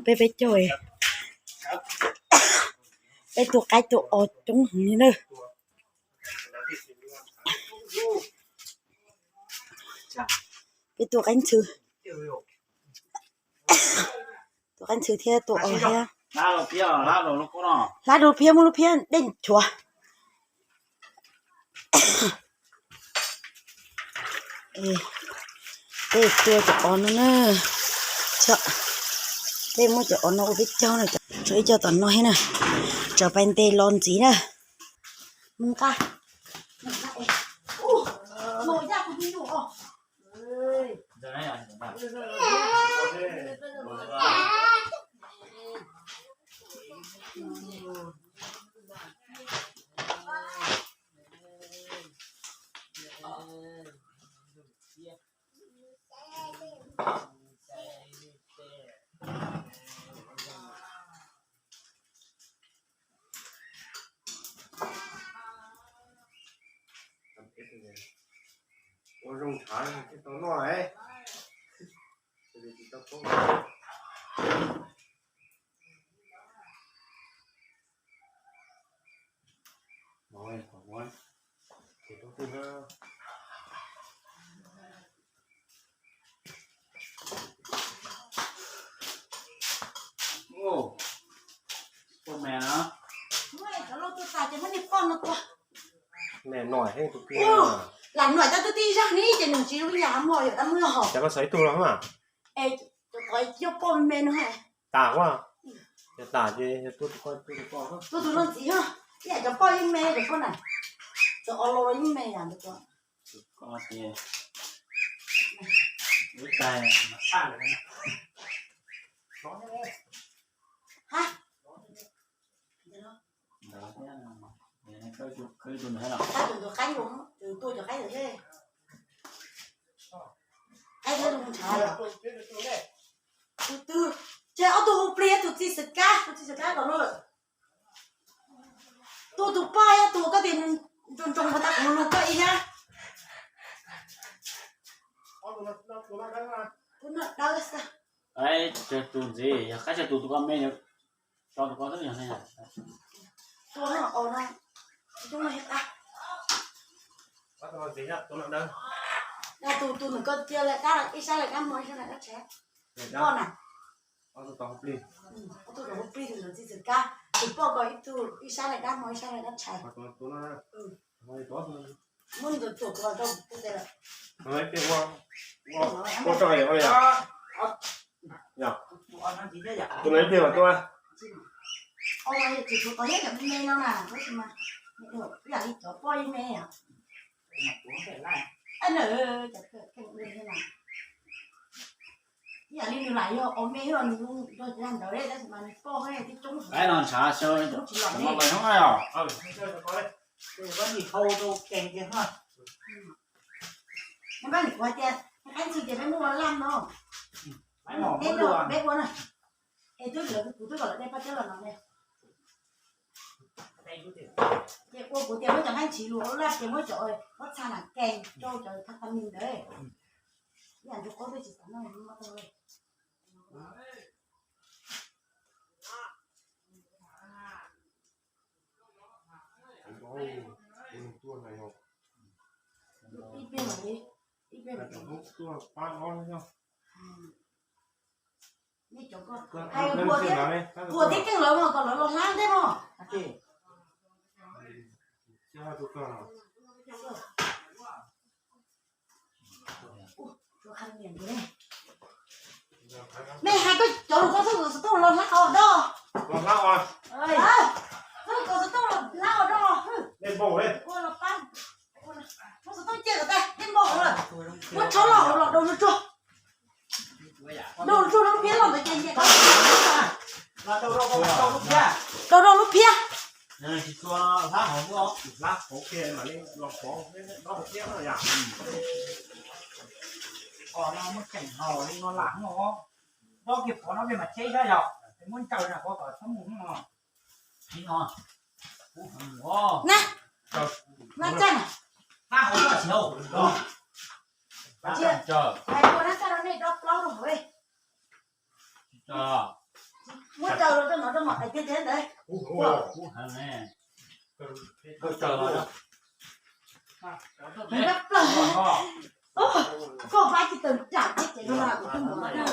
Peb peb caug, peb tua qaib tua os coob heev li na. Peb tua qaib ntxhw, tua qaib ntxhw thiab tua os thiab. Hlab rau phiab, muab lub phiab dej chuav. Tej tua cov os no na, tej muab cov os no ua peb caug na, tso ib co tom no thiab na, tso pais ntes los ntxiv na. Mus nqa. Ua zoo tshav thiaj tau noj. Lam noj tau twb tib zag ne ces nws tsis zoo ib yam muaj yom, dab muaj hom. Cov koj xav ib tug los mas. Es cov tod coj poj me me no. Tas, tas ces tua tus no ntxiv, ib yam cov poj yeej me cov poj na, cov os los yeej me yam ntawd. Tus ntawd qaib, tus tua cov qaib ntawd, qaib thiab tus ntshav. Tus twg, ces ob tug hu plig, tus txiv xwm kab, tus txiv xwm kab los lawm. Tua tus poj thiab tus koj tias ntsoog ntsoog puas tau kuv lus koj ib thiab. Tus no dawb xwb. Tus ntxiv yog qaib, tus tus koj me, tso tus koj twb yog ne. Tua no os no, tus no yog qaib. Tus tus nws koj cia lawm dab, ib sab lawm dab hmo ib sab lawm dab tshais. Poj na. Ob tug tau hu plig, tus ntawd txiv xwm kab, tus poj ko ib tug, ib sab lawm dab hmo ib sab lawm dab tshais. Muab nws tuam tuam rau kuv tes lawm. Ua rau yom. Tus no ib pliag mas tuaj. Tsis tus tod thiab cov me me no na, tab sis mas ib yam li cov poj yeej me yom. Ib yam li nws lam yog os me los nws zoo nraug ntawd, tab sis mas nws poj thiab tib coob. Qaib no ntshav xyov cov no los nyob yom. Peb nim hau rau kees kiag no. Peb nim kuv hais tias qaib ntxhw ces peb muab ua laj no. Peb ua na. Es twb lawv kuv twb kom lawv de paj cawb los no ne. Ces ua kuv tias muab cov nqaij ntshis luas ua laj ces muab cov pob txha lam kees rau cov tha ta mis ntawd. Ib yam ntu qaub twb tsis xav noj muab tau li. Ib pliag mam li, ib pliag mam li. Puas thiab keej lawv mas kom lawv los hlab ntej mog. Mej hais koj cov lus koj txhob kom xov tooj los hlab os dog. Txhob kom xov tooj los hlab os dog. Muab xov tooj cia kom tag, dej npau hauv lawm. Muab tshob los hauv los rau lub tsuag. Rau lub tsuag, lub phiab los ntawd ces nyiam rau rau lub phiab. Na, na txaj na. Hais ua na txaj rau nej dob plaub rau hauv. Muab raws los rau no rau mam qais kiag ces ntawd. Kub heev ne. Koj raws los. Koj plaws. Koj pab tsis tawm tsam thiab ces no kuv twb mus no,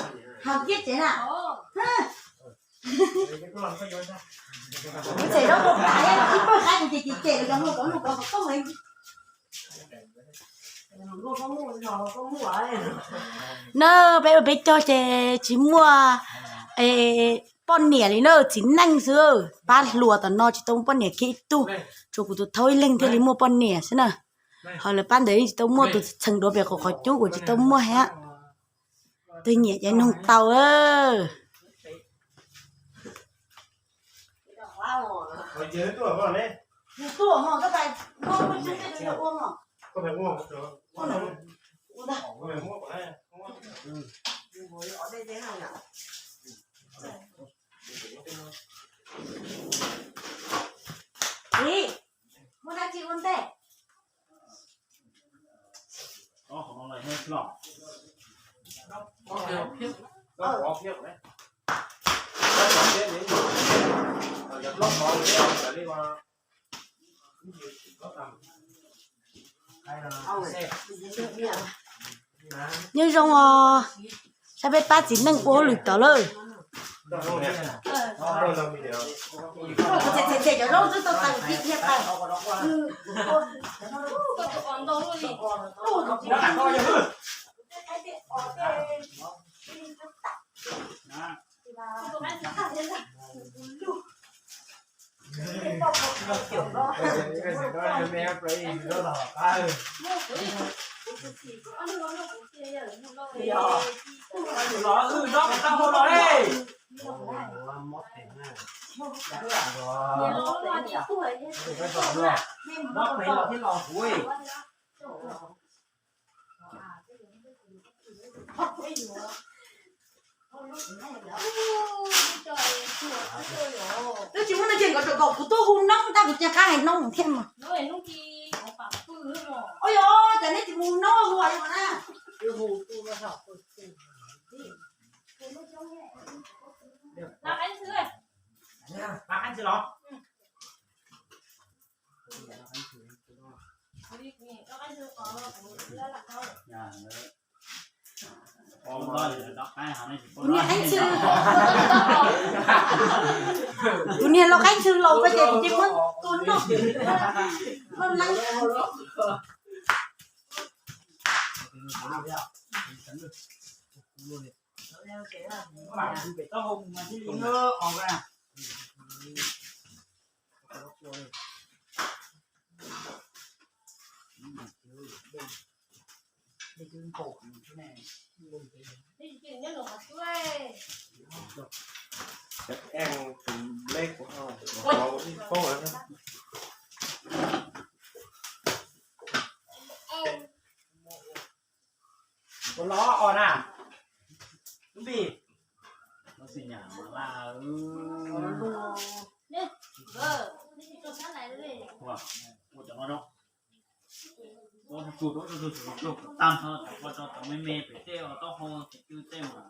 hau kiag ces na. Kuv txhais zaub rau tas ib pawg qaib kuv ces ces ces los cov hluas cov hluas cov koj mus. Na peb ua peb cog ces tsis muaj poj niam li na, txiv neej xwb. Pab hluas tom no tsis tau muaj poj niam kiag ib tug, tsuas kuv tus thaub ib leeg thiaj li muaj poj niam xwb na. Ho lawv pab ntawd yeej tsis tau muaj, tus txheev duav pem qhov qhov cub uas tsis tau muaj thiab. Twg nyiam ces nug tau. Muaj dab tsi ua ntej? Nyob zoo os, saib peb pab txiv neej ua hauj lwm tod lawm. Twb tsis muaj neeg ces nkawd tseem kom kuv tuaj hu noob ntag, kuv cia qab hais noob thiab mas. Ua yog cov neb tsis mus noob hu li mas na. Kuv niag qaib ntxhw, kuv niag lau qaib ntxhw laus ko ces kuv cia muab tua noj, noj leeb. Ua los os na, lub npis. Ua cov no rau, tag cov ko cov me me pem tej taub hau ces cw tej mas.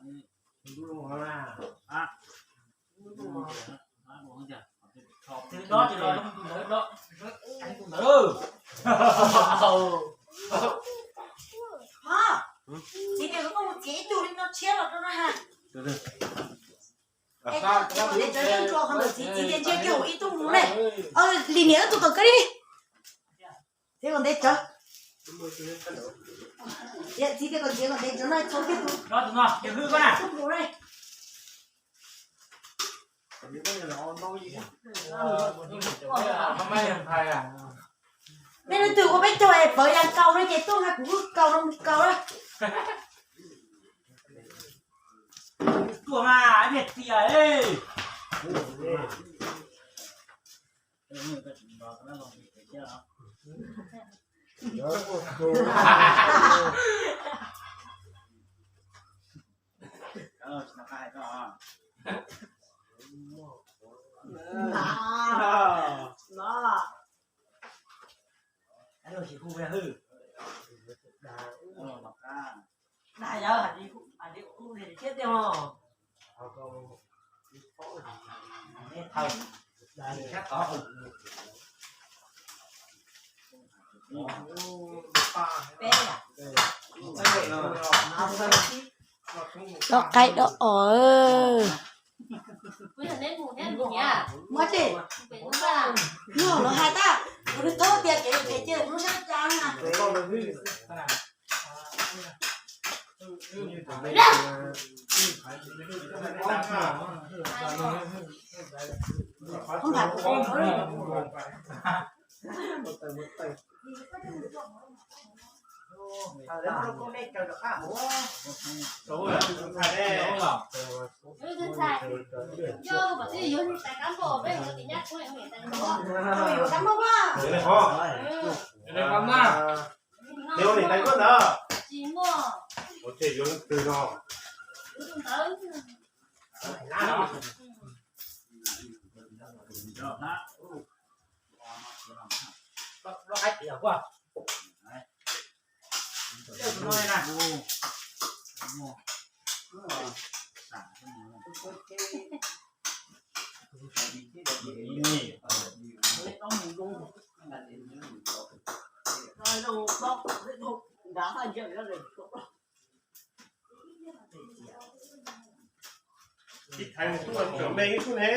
Txiv tias koj mus txiav ib tug li no tshiab los rau na ha. Txiv tias ntsia kiag ib tug mus ne. Lis niam wb tus tom kawg li. Txiav kom ntev tsawv. Txiv tias kom txiav kom ntev tsawv no txhua kiag tus. Tub mus ne. Nej leej twg ua peb caug es pawv yas kaus no ces tuaj nqa kuv lub kaus no mus kaus na. Tuaj mas niag tias. Dob qaib dob os. Muab tsi, no los hais tag, kuv twb tau tias kev kev cia lub sab cai na. Ib thaiv mus kuj cov me ib tug ne.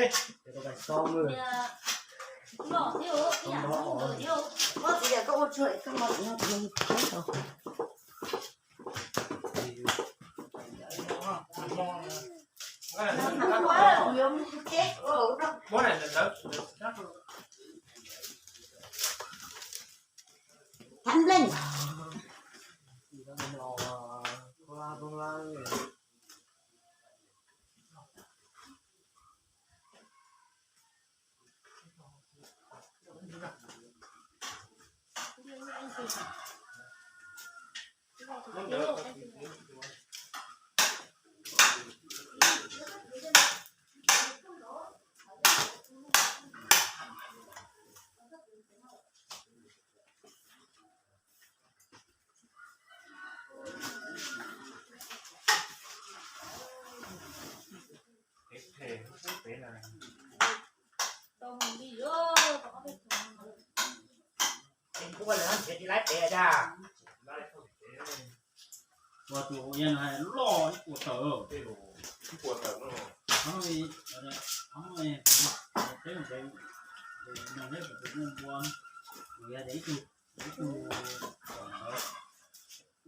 Thab npleej. Ua tus ua yog loj ib puas tawm, ib puas tawm no. Ib tug, ib tug loj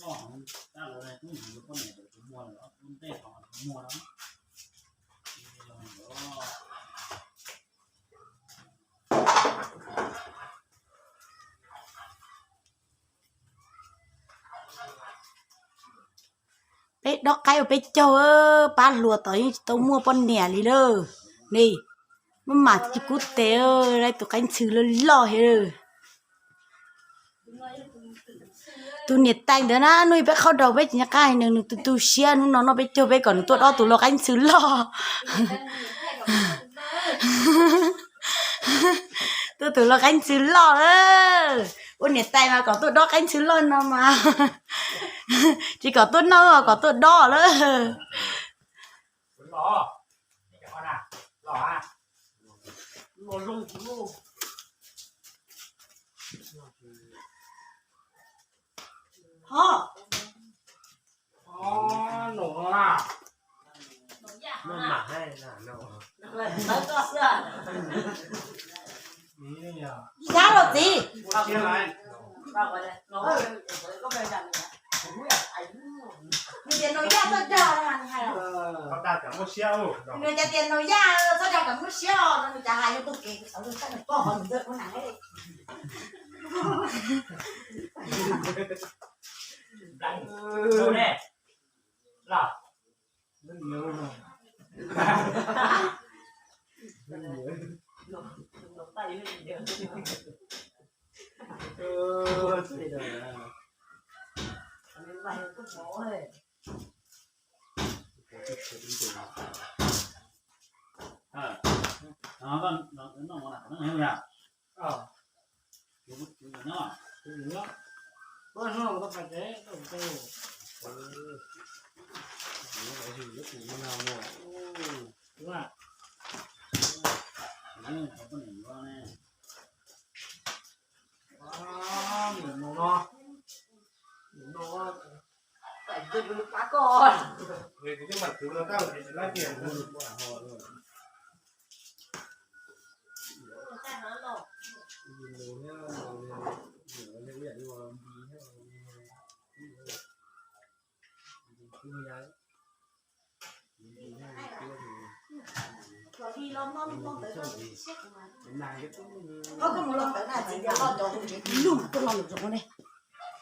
heev, tab lawv tub ntxhais poj niam tawm tus muag lawm, ua ntej qhov tus muag no. Peb dob qaib ua peb caug, pab hluas tom yeej tsis tau muaj poj niam li lawm ne. Maj mam tsis kub tes, lawv tus qaib ntxhw loj loj thiab. Tus niam tais ntawd na, hnub ib peb qhaub rau peb tsis nco qab nws, nws tu tu siab, hnub no noj peb caug peb kom nws tuaj dob tus lau qaib ntxhw loj. Tuaj tus lau qaib ntxhw loj, ua niam tais mas kom tuaj dob qaib ntxhw loj no mas. Tsis kom tuaj noj, kom tuaj dob lawm. Zab los txiv. Nws tias nus yaj txoj dag, nws hais, nws tias nus yaj txoj dag kom muab siab os no, nws cas hais yog tus kev sawv daws txhaj nws poj qhov nws ntxawg ua na.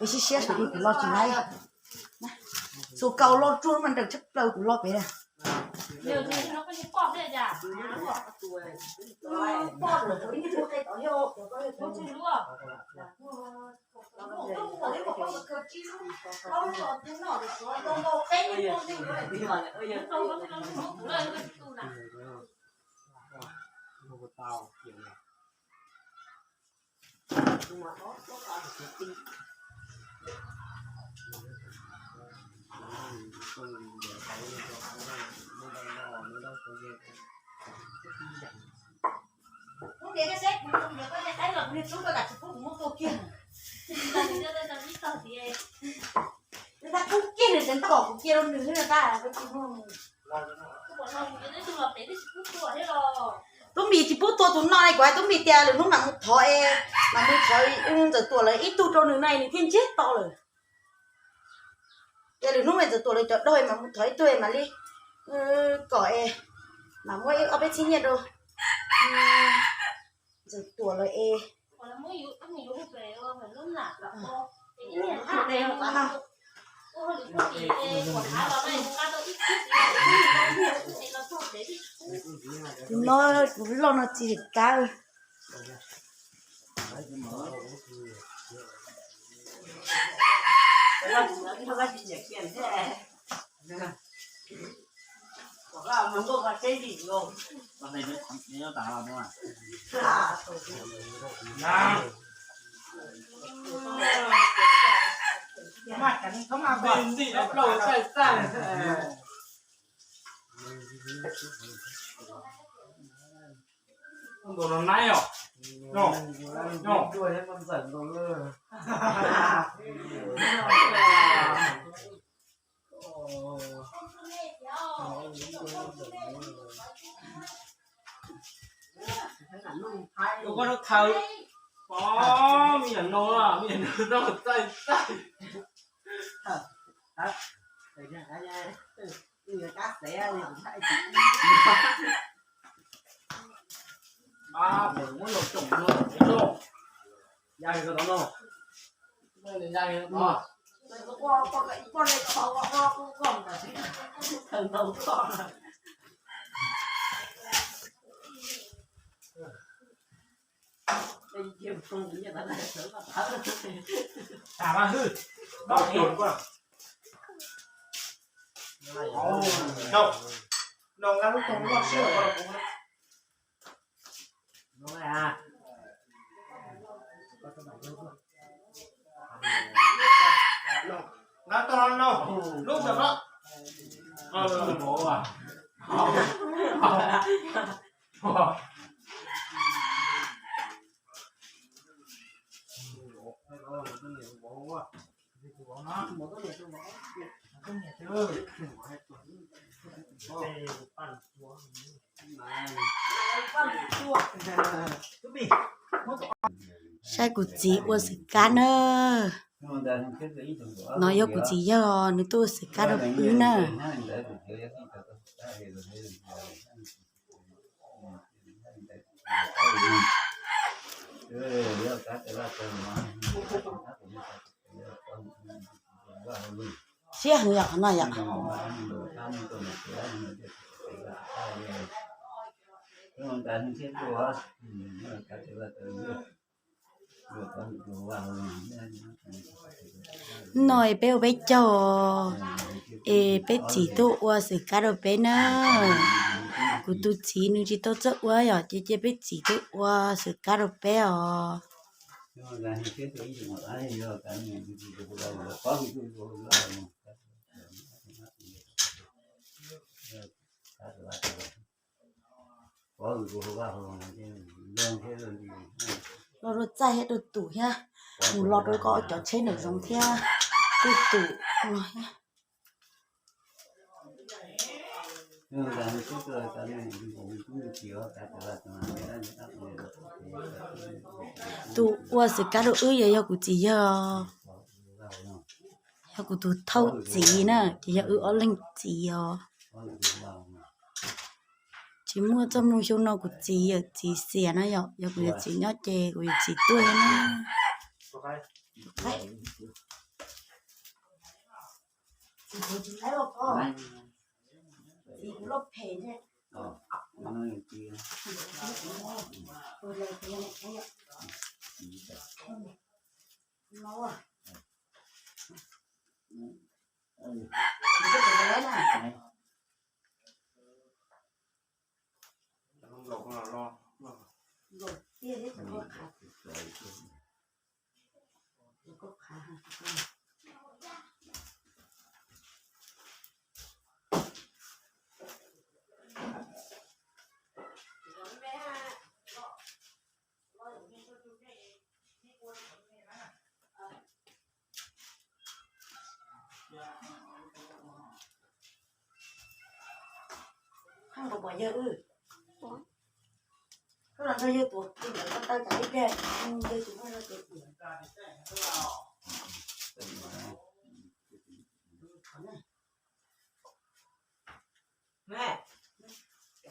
Ua siab siab saum kuv los tsis laib. Txus kaus los ruaj mas nrawm tshaj plaws kuv los pem na. Tub Npis tsis pub tua tus no, kuv hais Tub Npis tias lwm hnub mam mus thov, mam mus thov Ntxawm Tuam lawv ib tug rau nws na, nws thiaj ntsiag to lawm. Ces lwm hnub Ntxawm Tuam lawv cov dog mam mus thov ib tug mam li kom, mam muab ib ob peb txhiab nyiaj rau Ntxawm Tuam lawv es. Tus no kuv loj no tsis kam. Ntaus no naib os. No, no. Tus koj rau thawv. Os, me nyuam no, me nyuam no txaij txaij. Ab, muab los tsoom no, ya li ko tau no. Ya li ko. Tam mas hwj. Los nqa lub toog loj siab los. Nqa tau no, lub ntawm no. Saib kuv txiv ua xwm kab na. No yog kuv txiv yawg os, nws tuaj ua xwm kab rau wb na. Siab heev yom qhov no yom. No es peb ua peb caug es peb txiv tuaj ua xwm kab rau peb na. Kuv tus txiv nws tsis tau txawj ua yom, ces cia peb txiv tuaj ua xwm kab rau peb os. Los rau txaij thiab rau tus thiab, mus los rau koj cov tsheb nram zoov thiab, rau tus no thiab. Tus ua xwm kab rau wb yog, yog kuv txiv yawg, yog kuv tus thauj txiv na, ces yog wb ob leeg txiv os. Tsis muaj txoj moo xyoo no kuv txiv yawm txiv xiam na yom, yog kuv yawm txiv nyob ces kuv yawm txiv tuaj na. Koj los pom yawg wb, koj los nrog yawg tuav kiag ntawd, koj taw tsam ib pliag yawg tsis muaj zog ces tiam.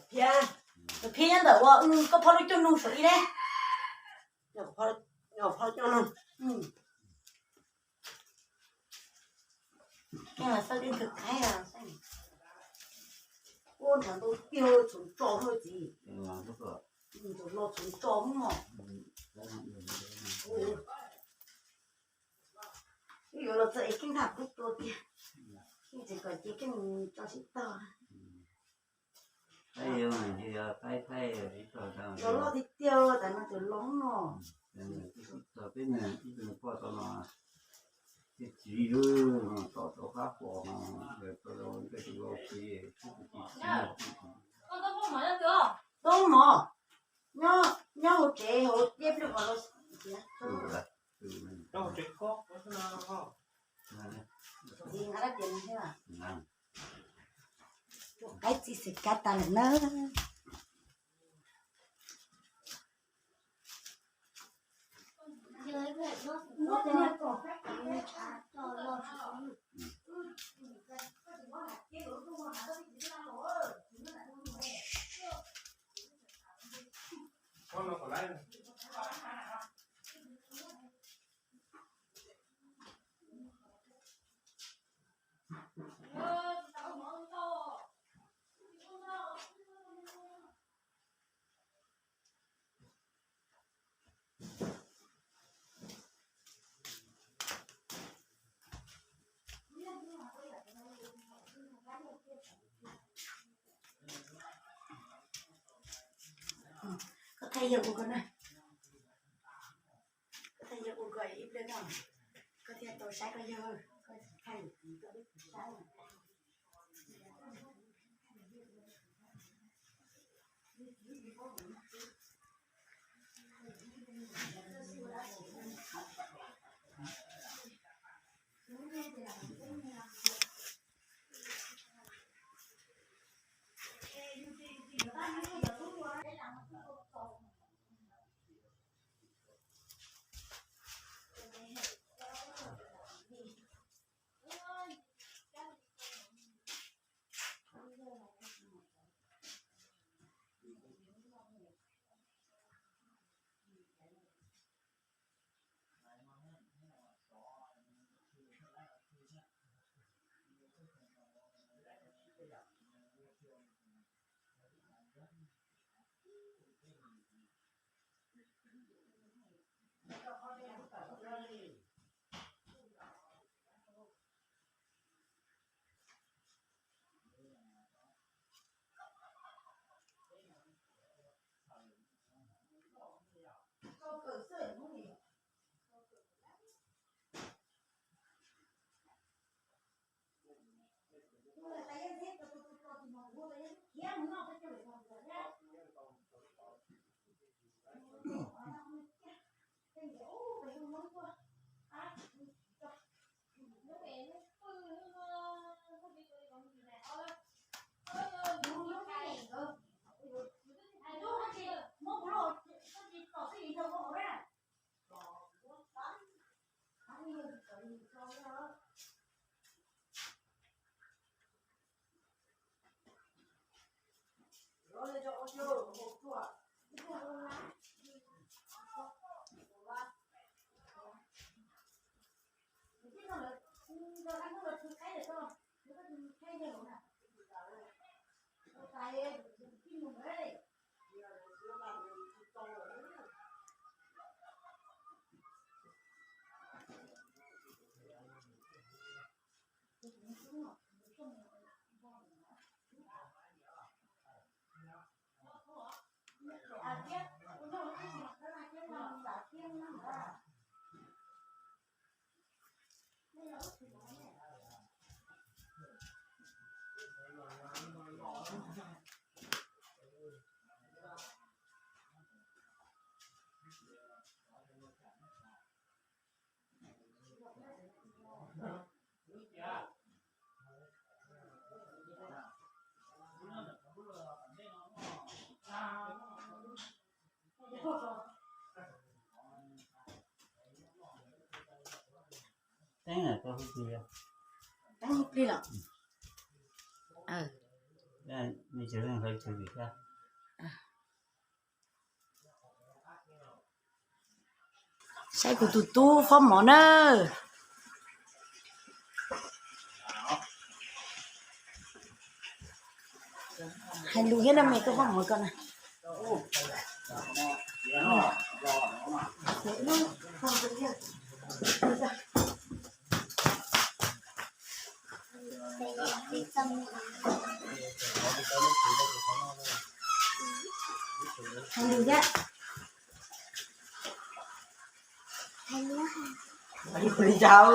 Phiab, phiab nyob ntawm ua koj phob lub coj nug saum ib le. Phob lub coj nug. Ua nrhav ntau tiag, txhoov tso hwj txiv. Los txhoov tso hwj mos. Wb yuav los txog es keeb nraj kub tua tiag, keeb tsis kom cia keeb tso sib tog. Los loj tiag tiag, tas no tseem loj no. Toob mov, nyob hauv tsev hauv tiab pliag os. Qaib txi xwm kab tas lawm na. Koj thaij yawg ua koj na. Koj thaij yawg ua koj ib pliag no. Koj thiaj tau saib koj yawg, koj thaij yawg txiv koj ib pliag saib. Teeb na, teeb ib pliag los. Saib kuv tus tub Fob Mov na. Hais lus thiab no me tub Fob Mov ko na. Hais lus thiab. Hais lus li cas?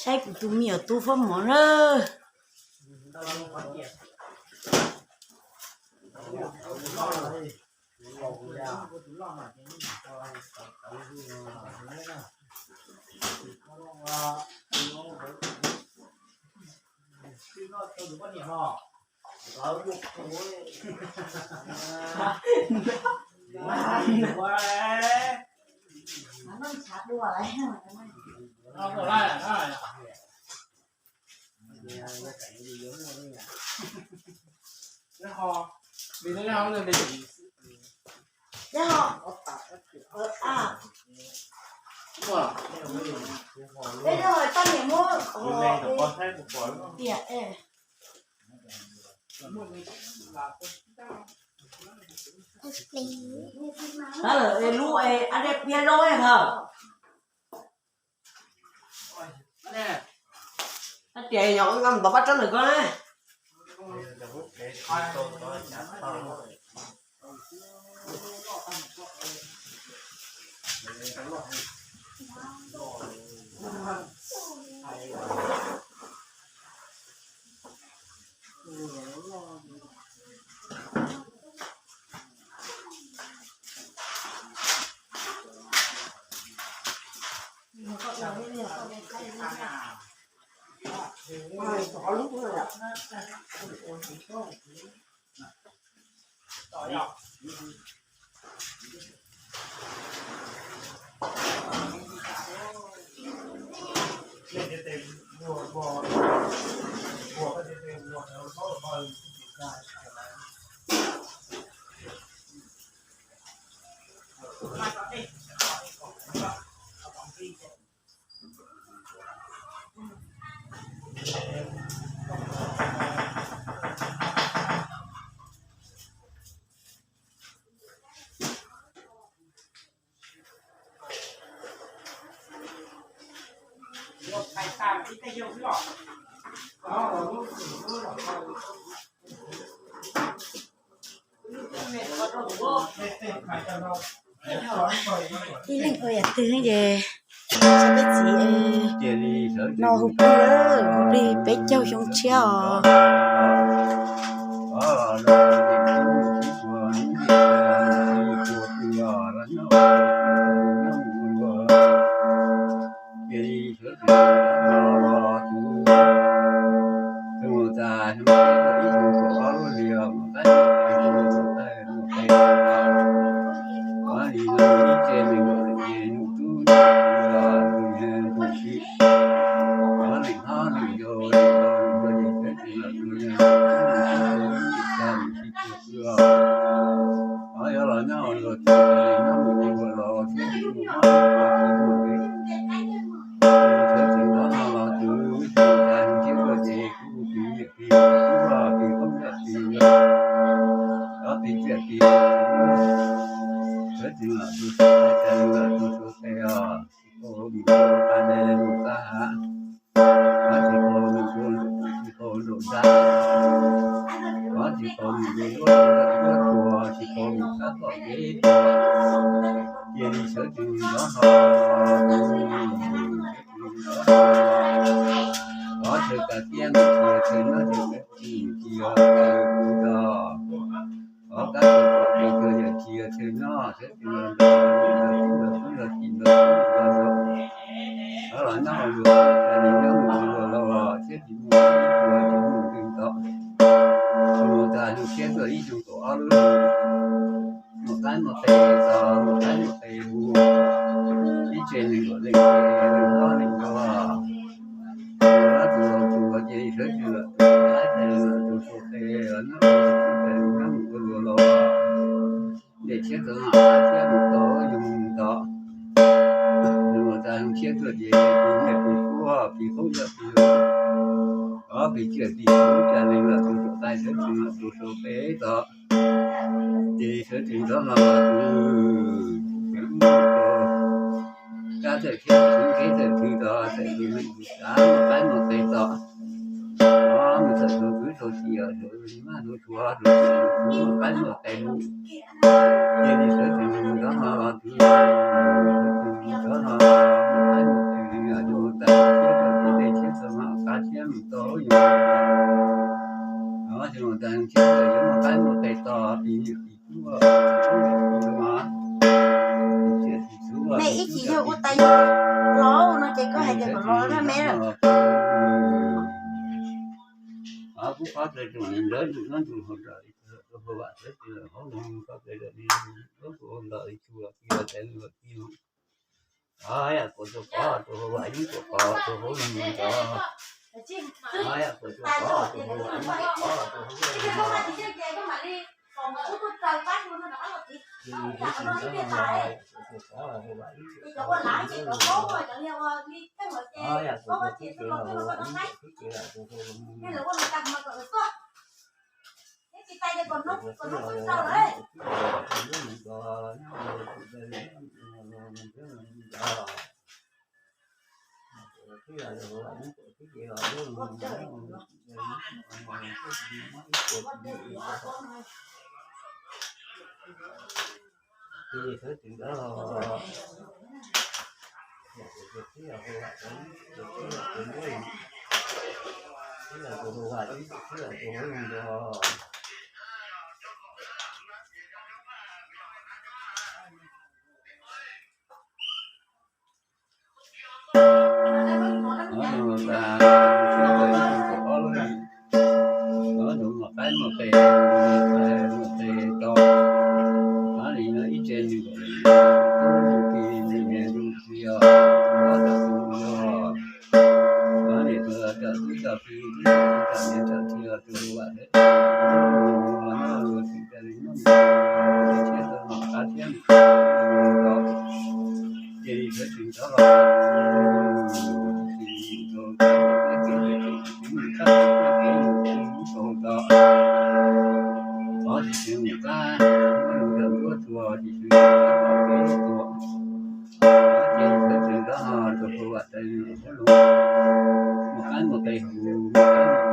Saib kuv tus me nyuam tub Fob Mov na. Peb toj niam muab tiam es. Tab lawm es lub es ab dej piab zaub es hawm. Ab tias yog ua nqa mus tov pab tsob ntawm ko na. Ib leeg ua yam twg ces peb txiv no hu plig, hu plig peb caug xyoo tshiab os. Ib tse neeg kom leej leej hlob leej nraug, tus laus tus hluas ces sawv tsees lawm, tus qaib tes lawm tus sau tes los nyob ua tus tub tes nyob mus ua luag los, ntes thiab tau noj qab thiab mus tau yoog mus tod, nws mus tas yoog thiab tuaj ces tus niam tus tub pis qoob yog pis, pis ciaj pis txhuv cas leej lawm tus tus qaib sawv tsees lawm tus sau tes tod. Ces sawv tsees rov los tus, kab tawm thiab tus kev tawm twg tod txawm tus neeg tus tsav muaj qaib muaj qe tod, mus txawm tus kwv tau cia tus mab tus tshua tus muaj qaib muaj qe mus. Ces sawv tsees rov los tus, sawv tsees rov los muaj qaib muaj qe, tus tas thiab tus dej thiab tau noj qab thiab mus tau yoog, tus tas thiab tau yuav muaj qaib muaj qe tod pis niam pis tub, pis tub pis txhuv, pis ciaj pis txhuv. Nej ib chim yog ua tais yog los no ces koj hais tias kom los na me lawm. Kuv qhov tes tsoom ntawd ntsug nyob ntsug hauv rawm, tus hauv vam sawv tsees lawm hauv loog, qhov tes rawm li lub tus ntawd tsuas ti los tes li los ti los. Yam kuv tus qhov tus hauv vam yeej tus qhov tus hauv loog ntawd. Yam kuv tus qhov tus hauv vam yeej tus qhov tus hauv loog ntawd. Ces tus tsis ntawd no los yam kuv tus qhov hauv vam yeej tus qhov tus hauv loog ntawd. Yam kuv tus tub ces los hauv vam yeej tus tub ces los tus hauv loog ntawd. Tus muaj qaib muaj qe, muaj qe tau, li no ib tse nws kom leej tub tus niam tus txiv os, tus hlob tus yau, niam tus tub tus plig, tus niam tus txiv os, tus vam thiab tus txiv thiab tus nom qab thiab mus tau, ces li sawv tsees rov los, ces li mus rau txaj kev, kev mus txaj kev mus tau tod, qhov tsis tseem mus txaj, muab lus ntawm nruab tsuas tsis tseem mus txaj kev tuag, ces li sawv tsees rov los rau hauv vam tes hauv loog, muaj qaib muaj qe hu, muaj qaib muaj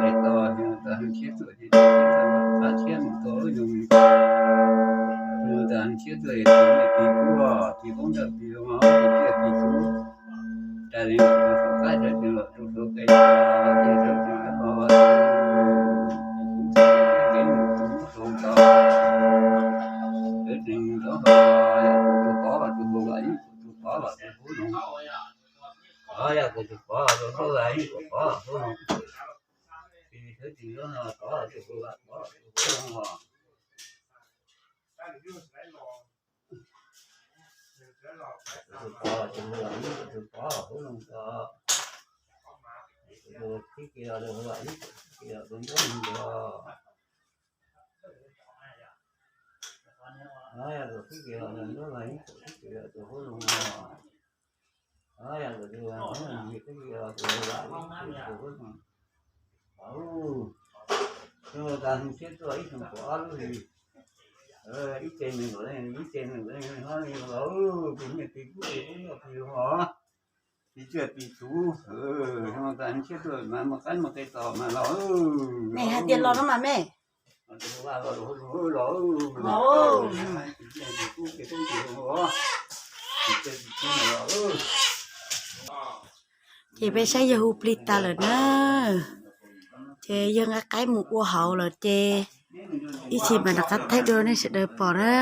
Ib ce nws, ib ce nws, tus niag tij kub ces kuj noj plig los, plig tsiaj plig txhuv, tas siab tuaj mas muaj qaib muaj qe tos mas los. Mej hais tias los no mas mej. Ces peb saib yawg hu plig tas lawm na, ces yawg nqa qaib mus ua hauv lawm ces ib chim mam rov qab thaij dua nej sawv daws pom na.